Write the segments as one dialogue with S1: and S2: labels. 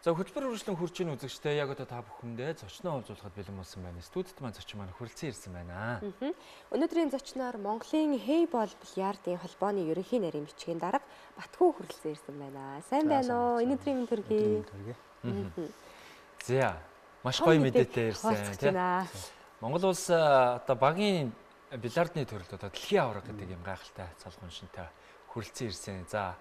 S1: За, хөтөлбөр үргэлжлэн хүрч ийн үзэгчтэй яг одоо та бүхэндээ зочноо уулзуулахад бэлэн болсон байна. Студид маань зочин маань хүрэлцэн ирсэн байна.
S2: Өнөөдрийн зочноор Монголын Хейбол бильярдын холбооны ерөнхий нарийн бичгийн дарга Батхүү хүрэлцэн ирсэн байна. Сайн байна уу? Өнөөдрийн мэнд төргий.
S1: За, маш гоё мэдээтэй ирсэн тийм. Монгол улс одоо багийн бильярдны төрөлд одоо дэлхийн аварга гэдэг юм гайхалтай цалгуун шинтэй хүрэлцэн ирсэн. За,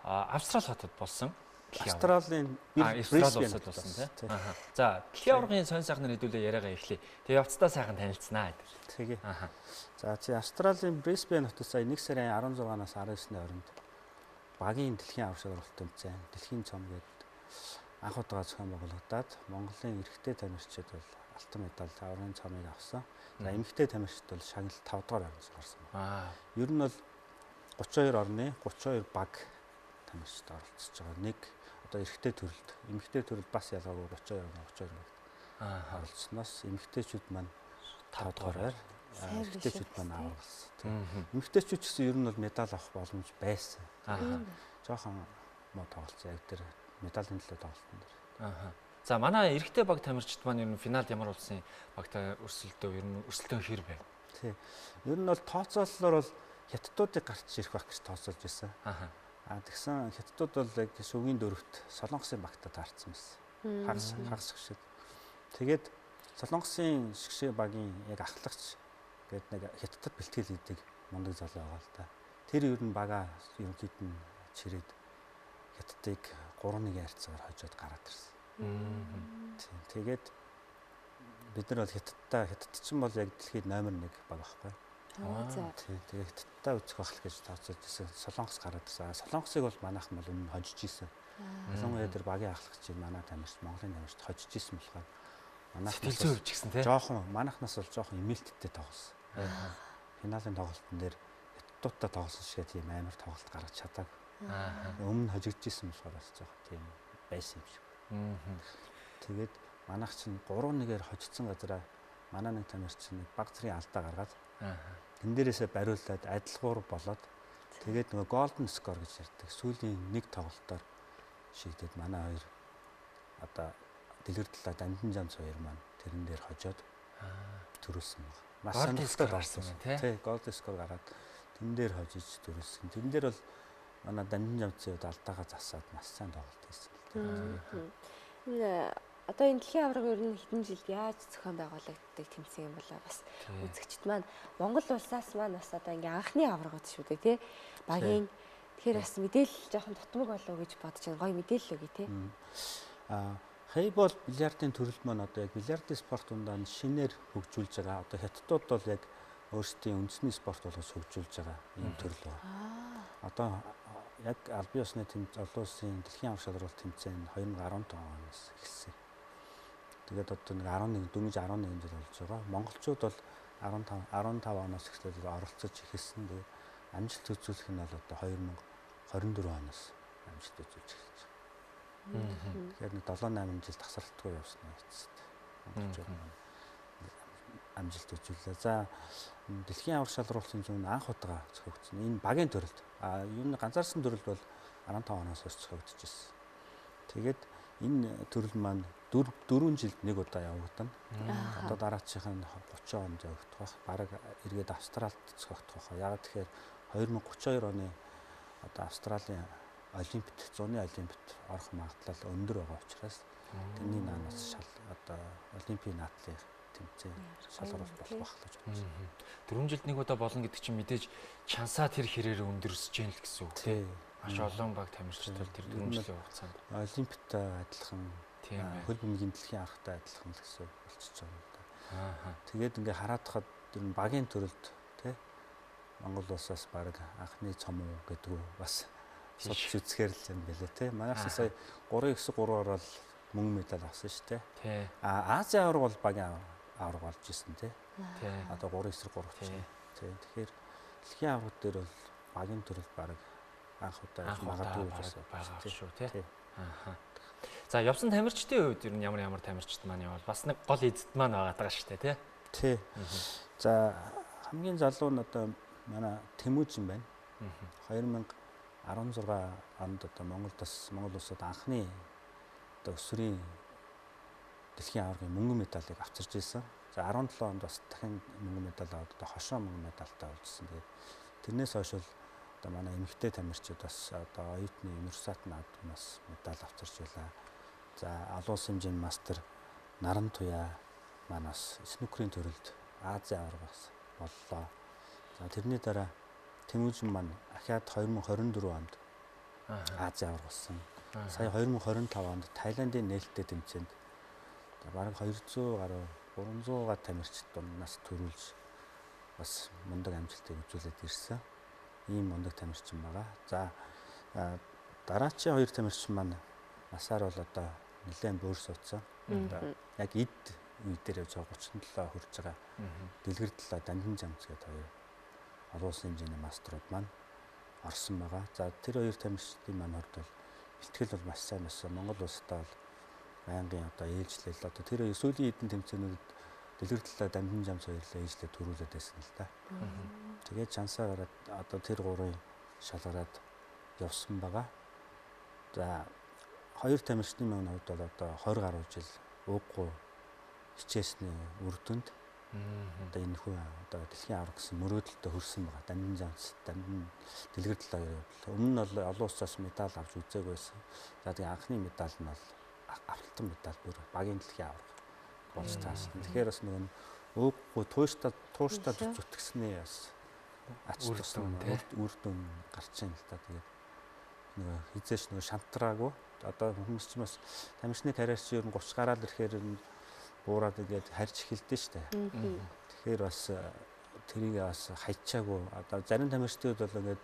S1: Австрали хотод болсон.
S3: Австралийн
S1: Австрали улсад болсон тийм. За, дэлхийн аваргын сонь сайхнаар хэдүүлээ яриагаа эхлэе. Тэгээ явцдаа сайхан танилцсанаа гэдэг.
S3: Тэгээ. За, чи Австралийн Брисбен хотод сая 1 сарын 16-наас 19-ны хооронд багийн дэлхийн аварга шалралт тэмцээн, дэлхийн цом гэдэг анх удаага зохион байгуулагдаад Монголын эрэгтэй тамирчид бол алтан медаль, аваргын цомыг авсан. За, эмэгтэй тамирчид бол шагнал 5 дугаар байранд гарсан байна. Ер нь бол 32 орны 32 баг тамирчид оролцож байгаа. Нэг одоо эрэгтэй төрөлд, эмэгтэй төрөлд бас ялгаагүй 32 орны 32 багт оролцсноос эмэгтэйчүүд маань 5 дугаар байр, эрэгтэйчүүд маань аваргалсан. Эмэгтэйчүүд ч гэсэн ер нь бол медаль авах боломж байсан. Жохон муу тоглолцсон яг тэр медалийн төлөө тоглолтын дээр.
S1: За, манай эрэгтэй баг тамирчид маань ер нь финалд ямар улсын багтай өрсөлдөө, ер нь өрсөлдөөн хэр байв?
S3: Тий. Ер нь бол тооцооллоор бол хятадуудыг гарч ирэх байх гэж тооцоолж байсан. Тэгсэн хятадууд бол яг шүгийн дөрөвт Солонгосын багтаа таарсан байсан. Хагас шигшээд. Тэгээд Солонгосын шигшээ багийн яг ахлагч гэдэг нэг хятадд бэлтгэл хийдэг мундаг залуу байгаа л да. Тэр ер нь бага ерөнхийд нь чирээд хятадыг 3-1 харьцаагаар хожоод гараад ирсэн. Тэгээд бид нар бол хятадтай, хятад чинь бол яг дэлхийд номер 1 баг байхгүй. Тэгээд хятадтай үзэх байх л гэж тооцоолж ирсэн. Солонгос гараад ирсэн. Солонгосыг бол манайхан бол өмнө хожиж исэн. Ялангуяа тэр багийн ахлагчийг манай тамирч, Монголын тамирчид хожиж исэн болохоор
S1: манайхнаас сэтгэл зүйн гэсэн тийм.
S3: Жоохон манайхнаас бол жоохон эмээлттэй тоглосон. Финалийн тоглолтын дээр хятадуудтай тоглосон шиг тийм амар тоглолт гаргаж чадаагүй. Өмнө хожигдож исэн болохоор бас жоохон тийм байсан юм шиг. Тэгээд манайх чинь 3-1-ээр хожигдсан газараа манай нэг тамирч нэг баг зэргийн алдаа гаргаад тэн дээрээсээ бариулаад адилгуур болоод тэгээд нөгөө golden score гэж ярьдаг. Сүүлийн нэг тоглолтоор шийдээд манай хоёр одоо дэлгэр талаа Дамдин Жамц хоёр маань тэрэн дээр хожоод төрүүлсэн баг.
S1: Маш сонирхолтой гарсан байна тий.
S3: Тий, golden score гараад тэн дээр хожиж төрүүлсэн. Тэрэн дээр бол манай Дамдин Жамцын хувьд алдаагаа засаад маш сайн тоглолт хийсэн л дээ.
S2: Энэ одоо энэ дэлхийн аварга ер нь хэдэн жилд яаж зохион байгуулагддаг тэмцээн юм болоо бас үзэгчд маань Монгол улсаас маань бас одоо ингээ анхны аваргууд шүү дээ тий. Багийн тэгэхээр бас мэдээлэл жоохон дутмаг болов гэж бодож байна. Гоё мэдээлэл өгье тий.
S3: Хейбол бильярдын төрөл маань одоо яг бильярдын спорт дундаа шинээр хөгжүүлж байгаа. Одоо хятадууд бол яг өөрсдийн үндэсний спорт болгож хөгжүүлж байгаа ийм төрөл байна. Одоо яг албан ёсны олон улсын дэлхийн аварга шалралт тэмцээн 2015 оноос эхэлсэн. Тэгээд одоо нэг 11 дөнгөж 11 жил болж байгаа. Монголчууд бол 15 оноос эхлээд оролцож эхэлсэн. Тэгээд амжилт үзүүлэх нь бол одоо 2024 оноос амжилт үзүүлж эхэлж байгаа. Тэгэхээр нэг 7 8 жил тасралтгүй явсны эцэст монголчууд амжилт үзүүллээ. За, дэлхийн аварга шалралтын зүүн анх удаага зохиогдсон. Энэ багийн төрөлд. Юу н ганцаарсан төрөлд бол 15 оноос хойш зохиогдчихсэн. Тэгээд энэ төрөл маань 4 жилд нэг удаа явагдана. Одоо дараачихын 30 онд явагдах байх. Бараг эргээд Австралид зохиогдох байх. Яг тэгэхээр 2032 оны одоо Австралийн Олимпиад, зуны Олимпиад орох магадлал өндөр байгаа учраас тэрний наанаас шал одоо Олимпийн надлын тэмцээн шалралт болох байх л гэж бодож байна.
S1: 4 жилд нэг удаа болно гэдэг чинь мэдээж чансаа тэр хэрээр өндөрсөж जैन л гэсэн үг тийм. Маш олон баг тамирчид бол тэр 4 жилийн хугацаанд
S3: Олимпиадтай адилхан хөл бөмбөгийн дэлхийн аваргатай адилхан л гэсэн болчихж байгаа юм да. Тэгээд ингээ хараад хахад тэр нь багийн төрөлд тий Монгол улсаас баг анхны цом уу гэдэг үү бас судалж үзэхээр л юм бэлээ тий. Манайх сая 3-9 3 ороод мөнгө медаль авсан шүү дээ. Азийн аварга бол багийн аварга болж исэн тий. Одоо 3-9 3 тий. Тэгэхээр дэлхийн аварга дээр бол багийн төрөлд баг анх удаа магадгүй
S1: байгаа шүү тий. За, явсан тамирчдын хувьд ер нь ямар ямар тамирчид маань явал бас нэг гол эзэд маань байгаа даа шүү дээ тий.
S3: Тий. За, хамгийн залуу нь одоо манай Тэмүүжин байна. 2016 онд одоо Монгол улсад анхны одоо өсвөрийн дэлхийн аваргын мөнгөн медалийг авчирч ирсэн. За 17 онд бас дахин мөнгөн медаль аваад одоо хошоо мөнгөн медальтай болжсэн. Тэгээд тэрнээс хойш бол одоо манай эмэгтэй тамирчид бас одоо оюутны университет наадмаас медаль авчирч байлаа. За олон улсын хэмжээний мастер Наран Туяа маань бас снукерийн төрөлд Азийн аварга бас боллоо. За тэрний дараа Тэмүүжин маань ахиад 2024 онд Азийн аварга болсон. Сая 2025 онд Таиландын нээлттэй тэмцээнд бараг 200 гаруй 300 га тамирчид дундаас төрүүлж бас мундаг амжилтыг үзүүлээд ирсэн. Ийм мундаг тамирчин байгаа. За дараачийн хоёр тамирчин маань насаар бол одоо нэлээд бөөр суудсан. Одоо яг эд үе дээр явж байгаа 37 хүрж байгаа. Дэлгэр талаа Дамжин Жамц гэдэг хоёр олон улсын хэмжээний мастерууд маань орсон байгаа. За тэр хоёр тамирчдын маань хувьд бол бэлтгэл бол маш сайн байсан. Монгол улстай бол байнгын одоо ээлжлэл одоо тэр сүүлийн хэдэн тэмцээнүүдэд дэлгэр талаа Дамжин Жамц хоёрлаа ээлжлээ төрүүлээд байсан л да. Тэгээд чансаа гараад одоо тэр гурвын шалгараад явсан байгаа. За хоёр тамирчдын маань хувьд бол одоо 20 гаруй жил ууггүй хичээсний үр дүнд одоо энэ хүү одоо дэлхийн аварга гэсэн мөрөөдөлтөд хүрсэн байгаа. Дамжин Жамц, Дамжин дэлгэр талаа явбал. Өмнө нь бол олон улсаас медаль авч үзээгүй байсан. За тэгээ анхны медаль нь бол авталтан медаль бүр багийн дэлхийн аварга болж таасан. Тэгэхээр бас нөгөө ууггүй тууштай зүтгэсний бас ач тусам үр дүн гарч ийн л та. Тэгээд нөгөө хизээш нөгөө шантраагүй. Одоо хүмүүс ч бас тамирчны карьер чи ер нь 30 гараад ирэхээр буураад ингээд харж эхэлдэж штэ. Тэгэхээр бас тэрийг бас хайчаагүй. Одоо зарим тамирчдууд бол ингээд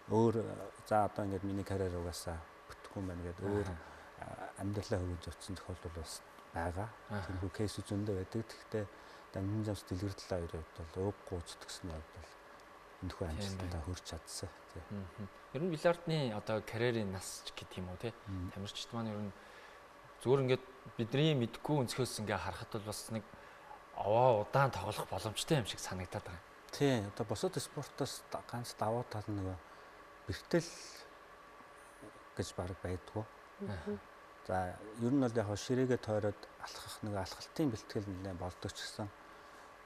S3: өөр за одоо ингээд миний карьер угаасаа бүтэхгүй юм байна гэдээ өөр амьдралаа хөгжиж очсон тохиолдол бас байгаа. Тэрхүү кейс зөндөө байдаг. Тэгэхдээ Дамжин Жамц дэлгэр талаа хоёрын хувьд бол ууггүй зүтгэсний хувьд бол энэхүү амжилтандаа хүрч чадсан.
S1: Ер нь бильярдны одоо карьерийн нас гэдэг юм уу те. Тамирчид маань ер нь зүгээр ингээд бидний мэдгүй өнцгөөс ингээ харахад бол бас нэг овоо удаан тоглох боломжтой юм шиг санагдаад байгаа.
S3: Тий, одоо бусад спортоос ганц давуу тал нөгөө бэртэл гэж баг байдгүй. За ер нь бол яг ширээгээ тойроод алхах нэг алхалтын бэлтгэл нэлээд болдог ч гэсэн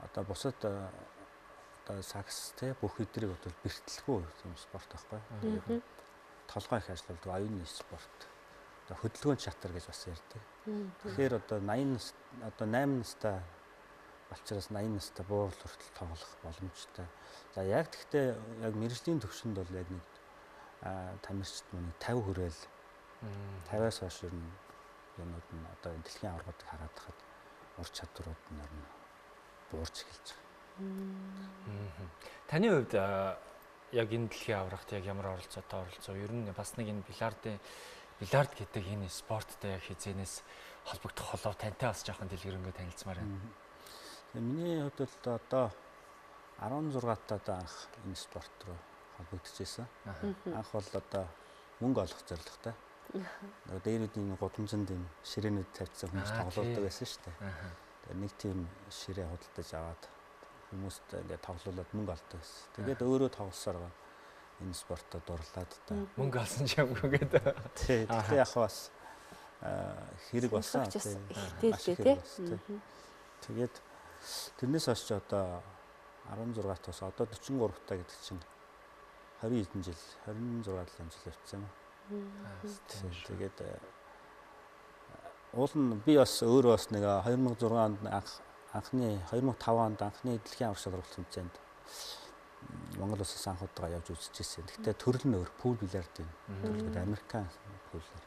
S3: одоо бусад одоо сакс те бүх өдрийг бол бэртэлгүй юм спорт байхгүй. Тэгээд толгой их ажилладаг оюуны спорт. Одоо хөдөлгөөн чатар гэж бас ярьдаг. Тэгэхээр одоо 80 нас одоо 8 настай балчраас 80 настай буурал хүртэл тоглох боломжтой. За яг тэгтээ яг мэрэгжлийн төвшөнд бол яг нэг тамирчид мөн 50 хүрээл 50-аас хойш ер нь юмнууд нь одоо дэлхийн аваргуудыг хараад хахад ур чадварууд нь ер нь буурч эхэлж байгаа.
S1: Таны хувьд яг энэ дэлхийн аваргад яг ямар оролцоотой оролцоо? Ер нь бас нэг энэ бильярд гэдэг энэ спорттой яг хизээнээс холбогдох холов тантай бас жоохон дэлгэрэнгүй танилцмаар байна.
S3: Тэгээ миний хувьд бол одоо 16 таад анх энэ спорт руу холбогдчихсэн. Анх бол одоо мөнгө олох зорилготой. Нөгөө дээрүүдийн гудамжинд юм ширээнүүд тавьчихсан хүмүүс тоглоулдаг байсан шүү дээ. Тэгээ нэг тийм ширээ худалдаж аваад хүмүүст ингээд тоглоулаад мөнгө олдог байсан. Тэгээд өөрөө тоглосоор энэ спортод дурлаад та
S1: мөнгө олсон ч юмгүй гэдэг.
S3: Тий. Тэгэхээр яг бас хэрэг болсон.
S2: Ихтэй л дээ тий.
S3: Тэгээд тэрнээс хойш ч одоо 16 таас одоо 43 та гэдэг чинь 20 хэдэн жил 26 жил явцсан юм. Тэгээд уул нь би бас өөрөө бас нэг 2006 онд анхны 2005 онд анхны дэлхийн аварга шалралт тэмцээнд Монгол улсаас анх удаага явж үзчихсэн. Гэхдээ төрөл нь өөр пул бильярдын төрөл гэдэг Американ пулээр.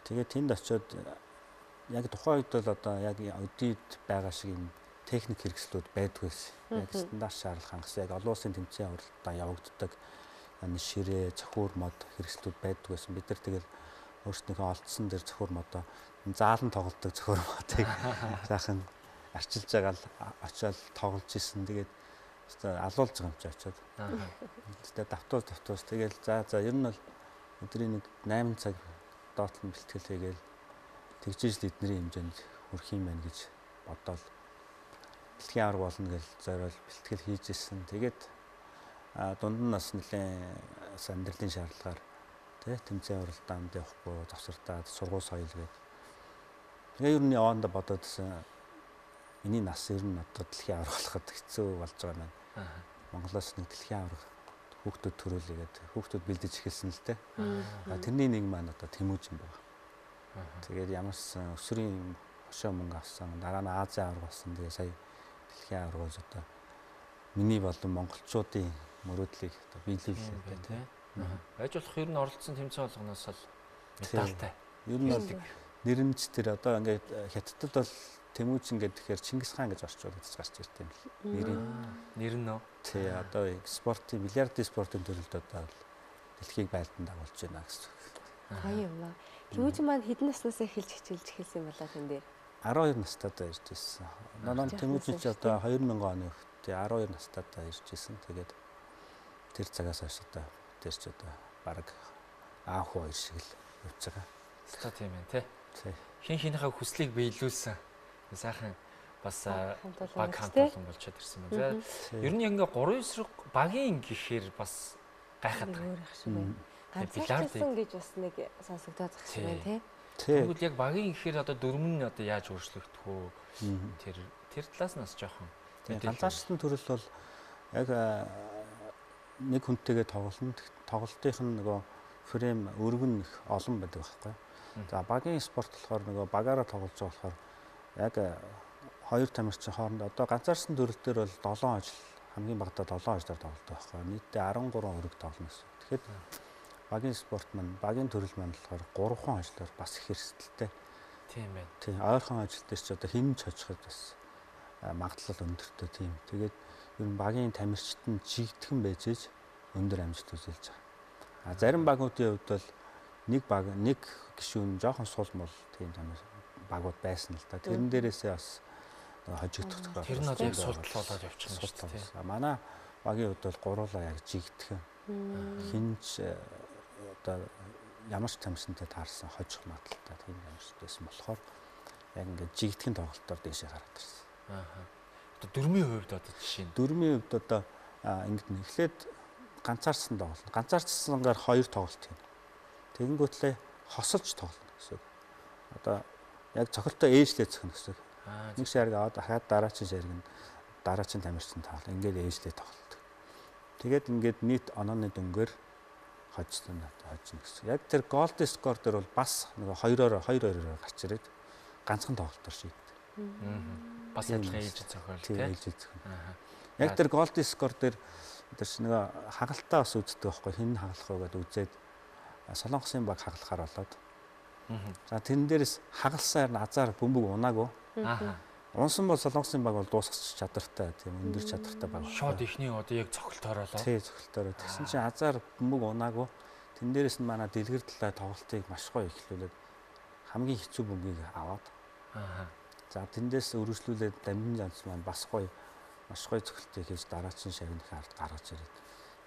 S3: Тэгээд тэнд очиод яг тухайн үед бол одоо яг өдийд байгаа шиг юм техник хэрэгслүүд байдгүй байсан. Яг стандарт шаардлага хангасан яг олон улсын тэмцээн уралдаан явагддаг ширээ, цохиур мод хэрэгслүүд байдгүй байсан. Бид нар тэгэл өөрсдийнхөө олдсон дээр цохиур модоо заалан тоглодог цохиур модыг сайхан арчилж байгаа л очиод тоглож исэн. Тэгээд алуулж байгаа юм чи очиод. Тэгээд давтуус тэгэл за ер нь бол өдрийн нэг 8 цаг доотлон бэлтгэл хийгээл тэгжээж л эднэрийн хэмжээнд хүрэх юм байна гэж бодоол дэлхийн аварга болно гэж зориул бэлтгэл хийж исэн. Тэгээд дунд нь бас нэлээд амьдралын шаардлагаар тий тэмцээн уралдаанд явахгүй завсардаад сургууль соёл гээд Тэгээ ер нь явандаа бодоод байсан. Миний нас ер нь одоо дэлхийн аварга болоход хэцүү болж байгаа юм байна. Монголоос нэг дэлхийн аварга хүүхдүүд төрүүлээ гэдэг. Хүүхдүүд бэлдэж эхэлсэн л дээ. Тэрний нэг маань одоо Тэмүүжин байна. Тэгээд ямарсан өсвөрийн хошоо мөнгө авсан. Дараа нь Азийн аварга болсон. Тэгээ сая дэлхийн аварга болж одоо миний болон монголчуудын мөрөөдлийг одоо биелүүллээ дээ тий.
S1: Байж болох ер нь оролцсон тэмцээн болгоноос л медальтай.
S3: Ер нь бол нэрнч тэр одоо ингээд хятадд бол Тэмүүжин гэхээр Чингис хаан гэж орчуулагдаж гарч ирд юм л.
S1: Нэрийн нэр нь нөө.
S3: Тий, одоо спортын бильярдын спортын төрөлд одоо дэлхийг байлдан дагуулж байна гэсэн үг.
S2: Гоё юм аа. Тэмүүжин маань хэдэн наснаас эхэлж хичээлж эхэлсэн юм болоо тэн дээр?
S3: 12 настайдаа ирж ирсэн. Манай Тэмүүжин ч одоо 2000 оны үхтээ 12 настайдаа ирж ирсэн. Тэгээд тэр цагаас хойш одоо тэр ч одоо баг аав хүү хоёр шиг л явж байгаа.
S1: Өстой тийм ээ тий. Хин хинийхээ хүслийг биелүүлсэн. Сайхан бас баг хамт олон болж чадсан байна. За ер нь ингээ 3 эсрэг багийн гэхээр бас гайхаад
S2: байгаа юм шиг байна. Ганцаарчсан гэж бас нэг сонсогдоод байгаа шиг байна тий.
S1: Тэгвэл яг багийн гэхээр одоо дүрм нь одоо яаж өөрчлөгдөх үү? Тэр талаас нь бас жоохон.
S3: Ганцаарчсан төрөл бол яг нэг хүнтэйгээ тоглоно. Тоглолтынх нь нөгөө фрейм өргөн их олон байдаг байхгүй. За багийн спорт болохоор нөгөө багаараа тоглож байгаа болохоор яг хоёр тамирчин хооронд одоо ганцаарсан төрөл дээр бол 7 ажил хамгийн багадаа 7 ажлаар тоглодог байхгүй. Нийтдээ 13 өрөг тоглоно гэсэн. Тэгэхээр багийн спорт маань багийн төрөл маань болохоор 3 ажлаар бас их эрсдэлтэй.
S1: Тийм байна.
S3: Тийм ойрхон ажил дээр ч одоо хин ч хожиход бас магадлал өндөртэй тийм. Тэгээд ер нь багийн тамирчид нь жигдхэн байж ээж өндөр амжилт үзүүлж байгаа. А зарим багуудын хувьд бол нэг баг нэг гишүүн жоохон сул мул тийм тамир багууд байсан л да. Тэрэн дээрээсээ бас хожигдох тохиолдол.
S1: Тэр нь одоо яг сул болоод явчих юм шүү дээ.
S3: Манай багийн хувьд бол гуруулаа яг жигдхэн. Хинч одоо ямар ч тамирчинтай таарсан хожих магадлалтай тийм тамирчид байсан болохоор яг ингээд жигдхэн тоглолтоор дээшээ гараад ирсэн.
S1: Аа. Одоо дөрмийн хувьд одоо жишээ нь.
S3: Дөрмийн хувьд одоо ингээд эхлээд ганцаарчсан тоглолт. Ганцаарчсангаар хоёр тоглолт хийнэ. Тэгэнгүүтлээ хосолж тоглоно гэсэн үг. Одоо яг цохилтоо ээжлээ цохино гэсэн үг. Нэг шарг аваад дахиад дараачин шарг нь дараачин тамирчин тоглоо. Ингээд ээжлээ тоглолдог. Тэгээд ингээд нийт онооны дүнгээр хожсон хожино гэсэн. Яг тэр gold score дээр бол бас нөгөө 2-2 2-2-оор гарч ирээд ганцхан тоглолтоор шийддэг.
S1: Бас адилхан ээлжид зохиол
S3: тийм ээлжид зохино. Яг тэр gold score дээр тэр чинь нөгөө хагалтаа бас үздэг байхгүй хэн хагалах вэ гэдээ үзээд Солонгосын баг хагалахаар болоод. За тэрэн дээрээс хагалсан харин азар бөмбөг унаагүй. Унсан бол Солонгосын баг бол дуусгах чадвартай тийм өндөр чадвартай баг.
S1: Шууд ихний одоо яг цохилтоор болоо.
S3: Тий, цохилтоор. Тэгсэн чинь азар бөмбөг унаагүй. Тэн дээрээс нь манай дэлгэр талаа тоглолтыг маш гоё эхлүүлээд хамгийн хэцүү бөмбөгийг аваад. За тэндээс өргөжлүүлээд Дамжин жанц маань бас гоё маш гоё цохилтыг хийж дараачин шавныхаа ард гаргаж ирээд.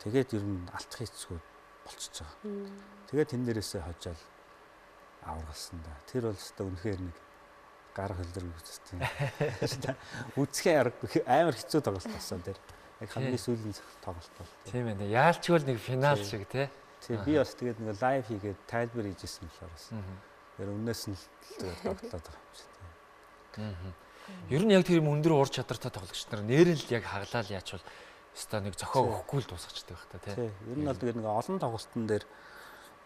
S3: Тэгээд ер нь алтах хэцүү болчихж байгаа. Тэгээд тэн дээрээсээ хожоол аваргалсан да. Тэр бол өстой үнэхээр нэг гар хөлдрөг үзсэн. Үзэхээ аргагүй амар хэцүү тоглолт болсон тэр. Яг хамгийн сүүлийн тоглолт бол.
S1: Тийм ээ. Яалчгүй л нэг финал шиг тий.
S3: Тийм би бас тэгээд нэг лайв хийгээд тайлбар хийжсэн болохоор бас. Тэр өмнөөс нь л тэгээд тоглоод байгаа юм шиг
S1: тий. Ер нь яг тэр юм өндөр ур чадвартай тоглогч нар нэрэл яг хаглаал яачвал өстой нэг зохио өгөхгүй л дуусгачихдаг байх та
S3: тий. Ер нь бол тэгээд нэг олон тоглолтын дээр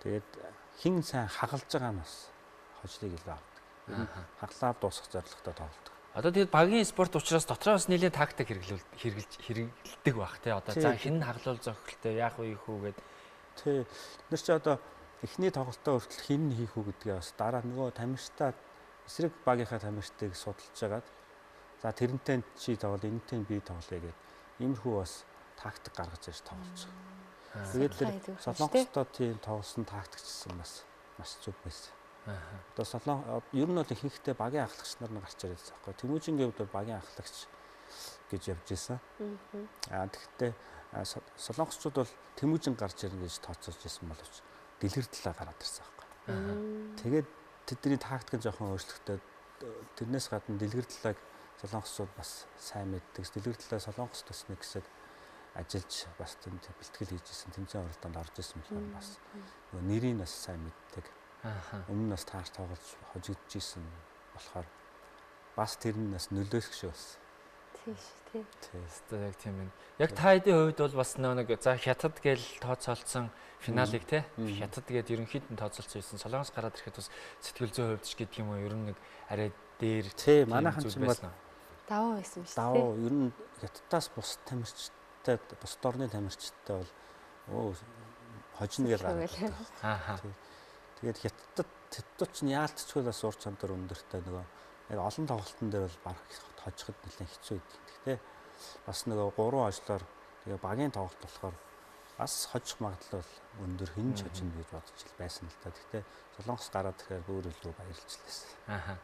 S3: тэгээд хин сайн хагалж байгаа нь бас хожлыг илүү авдаг. Ер нь хаглаад дуусгах зорилготой тоглолдог.
S1: Одоо тэгээд багийн спорт учраас дотроо бас нэлээд тактик хэрэглэдэг байх тий. Одоо за хин хаглуул зохилтой яах вэ ийх үү гэд.
S3: Тий. Бид нар чи одоо эхний тоглолтоо хүртэл хин хийх үү гэдгээ бас дараа нөгөө тамирчдаа эсрэг багийнхаа тамирчдыг судалж агаад за тэрнтэй чи тоглол энэтэй би тоглоё гэд иймэрхүү бас тактик гаргаж ирж тоглож байгаа. Тэгээд тэр Солонгостой тийм тоглосон тактикчсан бас маш зүг байсан. Одоо ер нь бол ихэнхдээ багийн ахлагч нар нь гарч ирээд байсан байхгүй. Тэмүүжингийн хувьд бол багийн ахлагч гэж явж исэн. Тэгэхдээ Солонгосчууд бол Тэмүүжин гарч ирнэ гэж тооцоолж исэн боловч дэлгэр талаа гараад ирсэн байхгүй. Тэгээд тэдний тактик нь жоохон өөрчлөгдөд тэрнээс гадна дэлгэр талааг Солонгосчууд бас сайн мэддэг. Дэлгэр талаа Солонгост бас нэг хэсэг ажиллаж бас тэнд бэлтгэл хийж исэн, тэмцээн уралдаанд орж исэн болохоор бас нөгөө нэрийг бас сайн мэддэг. Өмнө нь бас таар тоглож хожигдож исэн болохоор бас тэр нь бас нөлөөлөх шиг болсон.
S2: Тийм шүү, тий.
S1: Тийм. Яг тийм юм. Яг та хэдийн хувьд бол бас нэг за Хятад гээл тооцоолцсон финалыг те. Хятад гээд ерөнхийд нь тооцоолцсон байсан. Солонгос гараад ирэхэд бас сэтгэл зүйн хувьд ч гэдэг юм уу ер нь нэг арай дээр.
S3: Тий, манайхан ч бол
S2: давуу байсан шүү дээ.
S3: Давуу ер нь Хятадаас бус тамирчтай, бус дорны тамирчтай бол хожино гэж гараад.
S1: Аа.
S3: Тэгээд Хятадд ч яалтчгүй бас ур чадвар өндөртэй нөгөө яг олон тоглолтын дээр бол баг хожиход нэлээд хэцүү байдаг. Гэхдээ бас нөгөө 3 ажлаар тэгээ багийн тоглолт болохоор бас хожих магадлал бол өндөр, хэн ч хожино гэж бодож байсан л та. Гэхдээ Солонгос гараад ирэхээр өөр илүү баярлж лээсэн.
S1: Аа.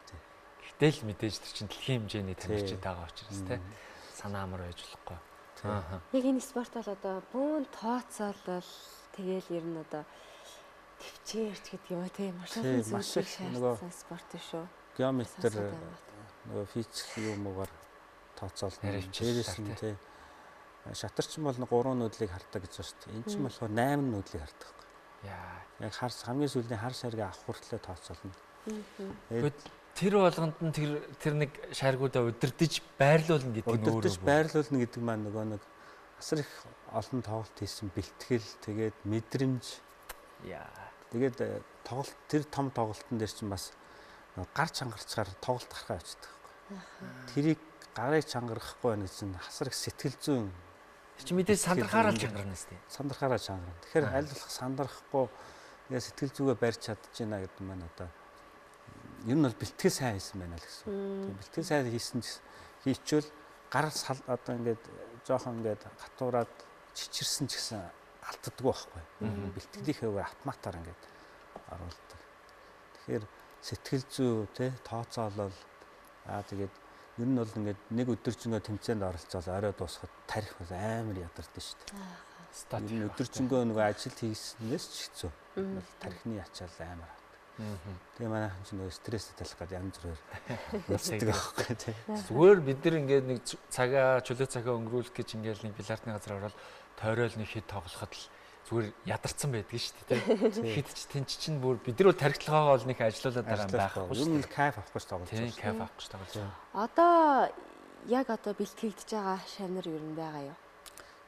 S1: Гэхдээ л мэдээж тэр чинь дэлхийн хэмжээний тамирчид байгаа учраас те санаа амар байж болохгүй.
S2: Аа. Яг энэ спорт бол одоо бүүн тооцоолол тэгээл ер нь одоо төвчээрч гэдэг юм уу те маш олон зүйлийг шаардсан спорт шүү.
S3: Геометр нөгөө физик юм уугаар тооцоолно. Дээрээс нь тий шатарчин бол 3 нүүдлийг хардаг гэж байна шүү дээ. Энд чинь болохоор 8 нүүдлийг хардаг байхгүй.
S1: Яа.
S3: Яг хар хамгийн сүүлийн хар шаргаа авах хүртлээр тооцоолно.
S1: Тэгээд тэр болгонд нь тэр нэг шаргуудаа удирдах байрлуулна гэдэг нь өөрөө.
S3: Удирдах байрлуулна гэдэг маань нөгөө нэг асар их олон тоглолт хийсэн бэлтгэл, тэгээд мэдрэмж.
S1: Яа.
S3: Тэгээд тоглолт тэр том тоглолтын дээр чинь бас гар чангарчгаар тоглолт гарахаа явчихдаг байхгүй. Тэрийг гарыг чангарахгүй байна гэсэн хасар их сэтгэл зүйн.
S1: Чи мэдээж сандрахаараа л чангарна сте.
S3: Сандрахаараа чангарна. Тэгэхээр аль болох сандрахгүй тэгээ сэтгэл зүгээ барьж чадчихна гэдэг маань одоо ер нь бол бэлтгэл сайн хийсэн байна л гэсэн. Тийм бэлтгэл сайн хийсэн хийчвэл гар одоо ингээд жоохон ингээд гатуураад чичирсэн ч гэсэн алддаггүй байхгүй. Бэлтгэлийнхээ өөр автоматар ингээд оруулдаг. Тэгэхээр сэтгэл зүй те тооцоолол аа тэгээд ер нь бол ингээд нэг өдөржингөө тэмцээнд оролцоол орой дуусахад тарих бол амар ядардаг шүү дээ. Ер нь өдөржингөө нөгөө ажил хийснээс ч хэцүү. Бол тархины ачаал амар авдаг. Тэгээ манайхан ч нөгөө стрессээ талах гээд янз бүрээр үздэг байхгүй тий.
S1: Зүгээр бид нар ингээд нэг цагаа чөлөө цагаа өнгөрүүлэх гэж ингээд нэг бильярдны газар ороод тойрол нэг хэд тоглоход л зүгээр ядарсан байдаг шүү дээ. Хэд ч тэнч чинь бүр бид нар бол тархитлагаагаа бол нэг ажиллаулаад байгаа юм байхгүй шүү
S3: дээ. Ер нь кайф авах гэж тоглож
S1: байгаа. Тийм, кайф авах гэж тоглож байгаа.
S2: Одоо яг одоо бэлтгэгдэж байгаа шавнар ер нь байгаа юу?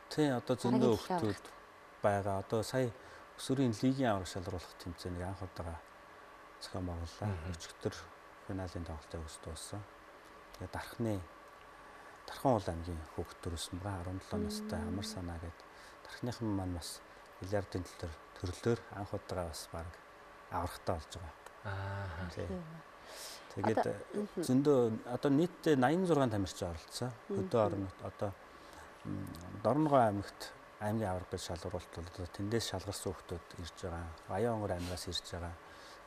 S3: Тийм, одоо зөндөө хүмүүс байгаа. Одоо сая өсвөрийн лигийн авраг шалруулах тэмцээнийг анх удаага зохион байгууллаа. Өчигдөр финалийн тоглолтыг өс дууссан. Тэгээд Дархан уул аймгийн хүүхэд төрүүлсэн байгаа. 17 настай Амар санаа гэдэг дархныхан маань бас бильярдын төрлөөр анх удаага бас баг аврагтай болж байгаа.
S1: Аа.
S3: Тэгээд зөндөө одоо нийтдээ 86 тамирчин оролцсон. Хөдөө орнот одоо Дорногов аймагт аймгийн авраг гэж шалгаруулалт бол одоо тэндээс шалгарсан хүүхдүүд ирж байгаа. Баян-Онгор аймагаас ирж байгаа.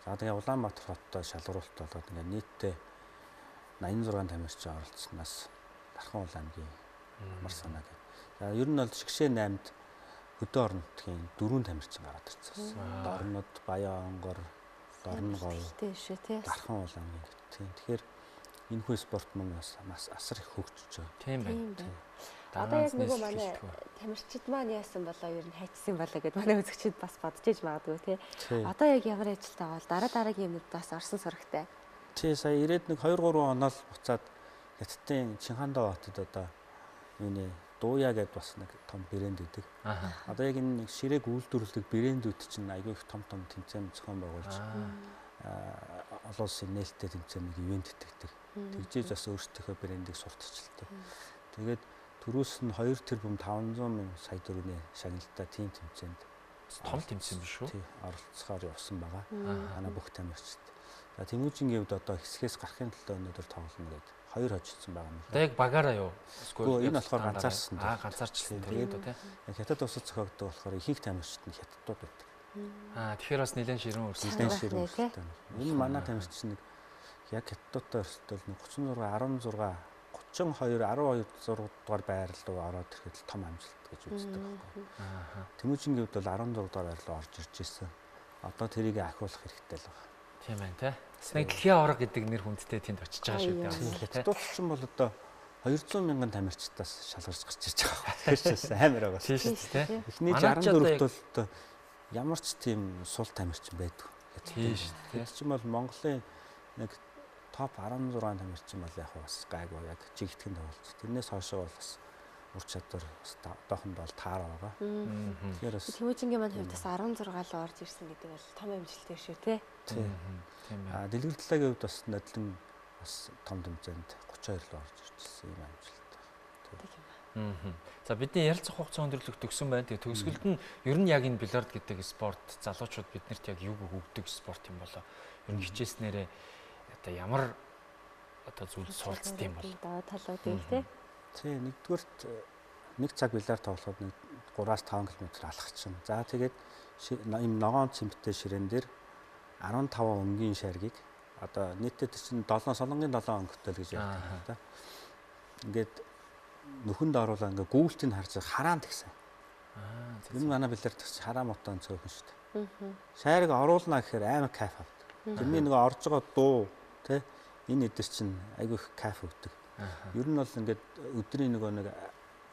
S3: За тэгээ Улаанбаатар хоттой шалгаруулалт болоод ингээд нийтдээ 86 тамирчин оролцсноос Дархан уул аймгийн Амар санаа гэдэг. За ер нь бол шигшээ 8-д хөдөө орон нутгийн 4 тамирчин гараад ирсэн. Дорнод, Баян-Онгор, Дорногов, Дархан уул аймгийн гэдэг. Тийм. Тэгэхээр энэ хүү спорт мөн бас асар их хөгжиж байгаа.
S1: Тийм байна.
S2: Одоо яг нөгөө манай тамирчид маань яасан болоо ер нь хайчсан болоо гэд манай үзэгчид бас бодож иж магадгүй тий. Одоо яг ямар ажилтаа бол дараа дараагийн юмнууд бас орсон сурагтай.
S3: Тий, сая ирээд нэг 2 3 оноо л буцаад Хятадын Чинхандаа хотод одоо юуны Дууя гэдээ бас нэг том брэнд өгдөг. Одоо яг энэ нэг ширээг үйлдвэрлэдэг брэндүүд чинь айгүй их том том тэмцээн зохион байгуулж олон улсын нээлттэй тэмцээнийг ивент итгэдэг. Тэгжээж бас өөрсдийнхөө брэндийг сурталчилдаг. Тэгээд түрүүс нь 2 тэрбум 500 мянга сая төгрөгийн шагналтай тийм тэмцээнд
S1: том тэмцээн биш үү?
S3: Тий, оролцохоор явсан байгаа. Манай бүх тамирчид. За Тэмүүжингийн хувьд одоо хэсгээс гарахын төлөө өнөөдөр тоглоно гэдэг хоёр хожигдсон байгаа юм
S1: л. Одоо яг багаараа юу?
S3: Үгүй энэ болохоор ганцаарсан.
S1: Аа, ганцаарчсан. Тэгээд тий.
S3: Хятад улсад зохиогддог болохоор ихэнх тамирчид нь хятадууд байдаг.
S1: Аа, тэгэхээр бас нэлээд ширүүн өрсөлдөөн.
S3: Нэлээд ширүүн өрсөлдөөн. Энэ манай тамирчин нэг яг хятадуудтай өрсөлдөөл нэг 36 16 32 12 6 дугаар байр руу ороод ирэхэд л том амжилт гэж үздэг байхгүй.
S1: Аа.
S3: Тэмүүжингийн хувьд бол 16 дугаар байр руу орж ирж ирсэн. Одоо тэрийг ахиулах хэрэгтэй л байна.
S1: Тийм байна тий. Бас нэг дэлхийн аварга гэдэг нэр хүндтэй тэнд очиж байгаа шүү дээ.
S3: Хятадууд ч юм бол одоо 200 мянган тамирчдаас шалгарч гарч ирж байгаа. Тэгэхээр ч бас амар байгаа.
S1: Тийм шүү дээ.
S3: Эхний 64-т бол одоо ямар ч тийм сул тамирчин байдгүй.
S1: Тийм шүү дээ.
S3: Тэр чинь бол Монголын нэг Топ 16 тамирчин бол яг бас гайгүй яг жигтгэн тоглолт. Тэрнээс хойшоо бол бас ур чадвар бас одоохондоо бол таараа байгаа.
S2: Тэгэхээр бас Тэмүүжингийн маань хувьд бас 16 руу орж ирсэн гэдэг бол том амжилттай шүү те.
S3: Тийм. Тийм. Дэлгэр талаагийн хувьд бас нодлон бас том тэмцээнд 32 руу орж ирчихсэн юм амжилт.
S2: Тийм.
S1: За бидний ярилцах хугацаа өндөрлөх төгсөн байна. Тэгээ төгсгөлд нь ер нь яг энэ бильярд гэдэг спорт залуучууд биднэрт яг юг өгдөг спорт юм болоо. Ер нь хичээснээрээ одоо ямар одоо зүйл суралцдаг юм бол.
S2: Даваа талуудыг тий.
S3: Тий, нэгдүгüрт нэг цаг бильярд тоглоход нэг 3-5 км алхачихна. За тэгээд ийм ногоон цэмттэй ширээн дээр 15 өнгийн шаргийг одоо нийтдээ чинь 7 солонгийн 7 өнгөтэй л гэж ярьдаг юм да. Ингээд нөхөнд оруулаа ингээ гүйлтийг харж хараан тэгсэн. Энэ манай бильярд тэгс хараа мотон цөөхөн шүү дээ. Шайрыг оруулна гэхээр амар кайф авдаг. Тэрний нөгөө орж байгаа дуу тэ энэ эдэр чинь айгүй их кайф өгдөг. Ер нь бол ингээд өдрийн нөгөө нэг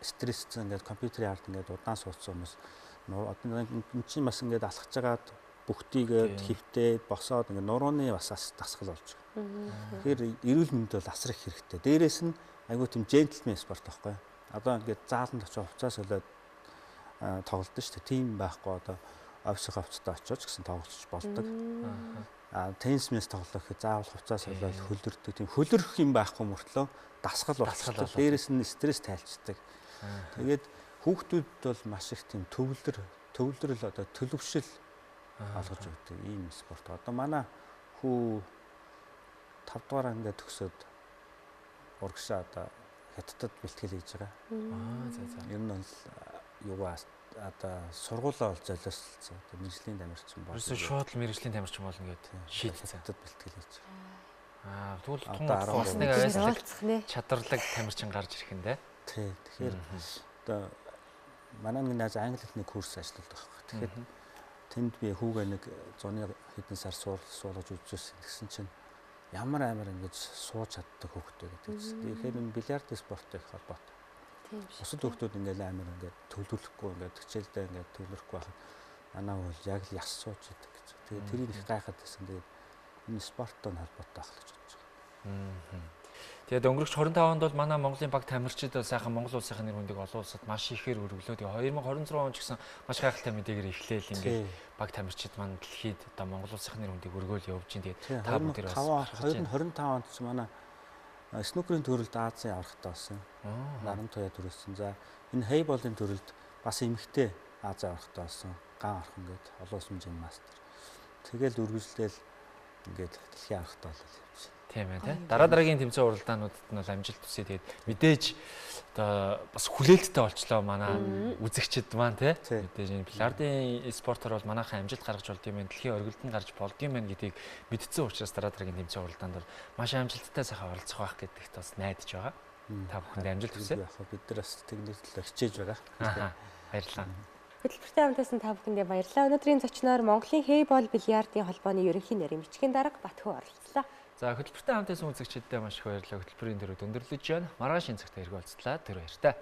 S3: стрессцэн ингээд компьютерийн ард ингээд удаан суудсан хүмүүс одоо эн чинь бас ингээд алхаж байгаад бүхтийгээд хөвтээд босоод ингээд нурууны бас дасгал болж байгаа. Тэгэхээр эрүүл мэнд бол асар их хэрэгтэй. Дээрээс нь айгүй тийм джентльмен спорт байхгүй. Одоо ингээд зааланд очиж хувцас солиод тоглолдог шүү дээ. Тийм байхгүй одоо офисын хувцастай очиж гэсэн тоглож болдог. Теннис мэс тоглох гэхэд заавал хувцас солиод хөлөрдөг. Тийм хөлөрөх юм байхгүй мөртлөө дасгал болчихдог. Дээрээс нь стресс тайлцдаг. Тэгээд хүүхдүүд бол маш их тийм төвлөрөл одоо төлөвшил олгож өгдөг ийм спорт. Одоо манай хүү 5 дугаар ангиа төгсөөд урагшаа одоо хятадд бэлтгэл хийж байгаа.
S1: За.
S3: Ер нь бол юугаа одоо сургуулаа бол золиослцсон. Одоо мэргэжлийн тамирчин
S1: болно. Ерөөсөө шууд л мэргэжлийн тамирчин болно гэд шийдсэн.
S3: Хятадд бэлтгэл хийж
S1: байгаа. Тэгвэл тун бас нэг авьяаслаг чадварлаг тамирчин гарч ирэх юм дээ.
S3: Тий. Тэгэхээр одоо манай нэг найз англи хэлний курс ажилладаг байхгүй. Тэгэхээр тэнд би хүүгээ нэг зуны хэдэн сар суулгаж үзсэн. Тэгсэн чинь ямар амар ингэж сууж чаддаг хүүхдтэй гэдэг чинь. Тэгэхээр энэ бильярд спорттой их холбоотой.
S2: Тийм шүү.
S3: Бусад хүүхдүүд ингээл амар ингээд төвлөрөхгүй ингээд хичээлдээ ингээд төвлөрөхгүй байхад манай бол яг л яс сууж идэг гэж. Тэгээд тэрийг их гайхаад байсан. Тэгээд энэ спорттой холбоотой байх л гэж бодож
S1: байгаа. Тэгээд өнгөрөх 25 онд бол манай Монголын баг тамирчид сайхан Монгол улсын нэр хүндийг олон улсад маш ихээр өргөлөө. Тэгээд 2026 он ч гэсэн маш гайхалтай мэдээгээр эхлээл ингээд баг тамирчид маань дэлхийд одоо Монгол улсын нэр хүндийг өргөөл явж байна. Тэгээд та бүгд бас
S3: 2025 онд ч манай снукерийн төрөлд Азийн аврагтай болсон. Наран туяа төрөлсөн. За энэ хейболын төрөлд бас эмэгтэй Азийн аврагтай болсон. Ган орхон гээд олон улсын хэмжээний мастер. Тэгэл үргэлжлээл ингээд дэлхийн аврагтай болол явж байна.
S1: Тийм ээ тий. Дараа дараагийн тэмцээн уралдаануудад нь бол амжилт хүсье. Тэгээд мэдээж одоо бас хүлээлттэй болчлоо манай үзэгчид маань тий. Мэдээж энэ бильярдын спортоор бол манайхан амжилт гаргаж болд юм байна. Дэлхийн оргилд нь гарч болд юм байна гэдгийг мэдсэн учраас дараа дараагийн тэмцээн уралдаанд бол маш амжилттай сайхан оролцох байх гэдэгт бас найдаж байгаа. Та бүхэнд амжилт хүсье.
S3: Яг бид нар бас тэгний төлөө хичээж байгаа.
S1: Баярлалаа.
S2: Хөтөлбөртэй хамтаасан та бүхэндээ баярлалаа. Өнөөдрийн зочноор Монголын хейбол бильярдын холбооны ерөнхий нарийн бичгийн дарга Батхүү оролцлоо.
S1: За хөтөлбөртэй хамт байсан үзэгчдэд маш их баярлалаа. Хөтөлбөрийн дөрөв өндөрлөж байна. Маргааш энэ цагт эргэн уулзлаа. Тэр баяртай.